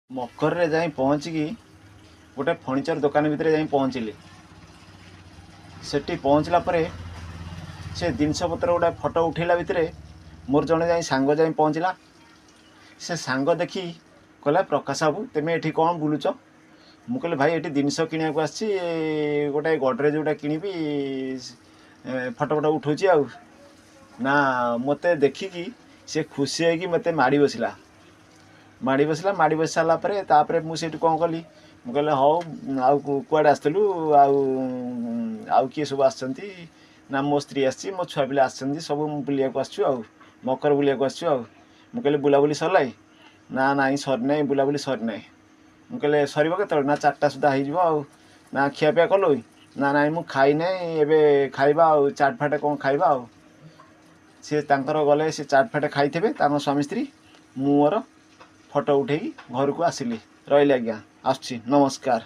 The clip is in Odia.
ମକରରେ ଯାଇ ପହଞ୍ଚିକି ଗୋଟେ ଫର୍ଣ୍ଣିଚର୍ ଦୋକାନ ଭିତରେ ଯାଇ ପହଞ୍ଚିଲି। ସେଠି ପହଞ୍ଚିଲା ପରେ ସେ ଜିନିଷପତ୍ର ଗୁଡ଼ା ଫଟୋ ଉଠାଇଲା ଭିତରେ ମୋର ଜଣେ ଯାଇ ସାଙ୍ଗ ଯାଇ ପହଞ୍ଚିଲା। ସେ ସାଙ୍ଗ ଦେଖି କହିଲା, ପ୍ରକାଶ ବାବୁ, ତୁମେ ଏଠି କ'ଣ ବୁଲୁଛ? ମୁଁ କହିଲି, ଭାଇ, ଏଠି ଜିନିଷ କିଣିବାକୁ ଆସିଛି, ଗୋଟେ ଗଡ଼ରେଜ୍ ଗୋଟେ କିଣିବି, ଫଟୋ ଫଟୋ ଉଠାଉଛି। ଆଉ ନା, ମୋତେ ଦେଖିକି ସେ ଖୁସି ହେଇକି ମୋତେ ମାଡ଼ି ବସିଲା, ମାଡ଼ି ବସିଲା। ମାଡ଼ି ବସି ସାରିଲା ପରେ ତାପରେ ମୁଁ ସେଇଠୁ କ'ଣ କଲି? ମୁଁ କହିଲି, ହଉ, ଆଉ କୁଆଡ଼େ ଆସିଥିଲୁ ଆଉ କିଏ ସବୁ ଆସିଛନ୍ତି? ନା, ମୋ ସ୍ତ୍ରୀ ଆସିଛି, ମୋ ଛୁଆ ପିଲା ଆସିଛନ୍ତି, ସବୁ ବୁଲିବାକୁ ଆସିଛୁ ଆଉ ମକର ବୁଲିବାକୁ ଆସିଛୁ। ଆଉ ମୁଁ କହିଲି, ବୁଲାବୁଲି ସରିଲାଣି? ନା, ନାଇଁ, ସରିନାହିଁ, ବୁଲାବୁଲି ସରିନାହିଁ। ମୁଁ କହିଲି, ସରିବ କେତେବେଳେ? ନା, 4ଟା ସୁଦ୍ଧା ହେଇଯିବ। ଆଉ ନା, ଖିଆପିଆ କଲୁ? ନା, ନାଇଁ, ମୁଁ ଖାଇନାହିଁ, ଏବେ ଖାଇବା ଆଉ ଚାଟ୍ ଫାଟ କ'ଣ ଖାଇବା। ଆଉ ସିଏ ତାଙ୍କର ଗଲେ, ସେ ଚାଟ୍ ଫାଟ ଖାଇଥିବେ ତାଙ୍କ ସ୍ୱାମୀ ସ୍ତ୍ରୀ, ମୁଁ ମୋର ଫଟୋ ଉଠେଇକି ଘରକୁ ଆସିଲି। ରହିଲି ଆଜ୍ଞା, ଆସୁଛି, ନମସ୍କାର।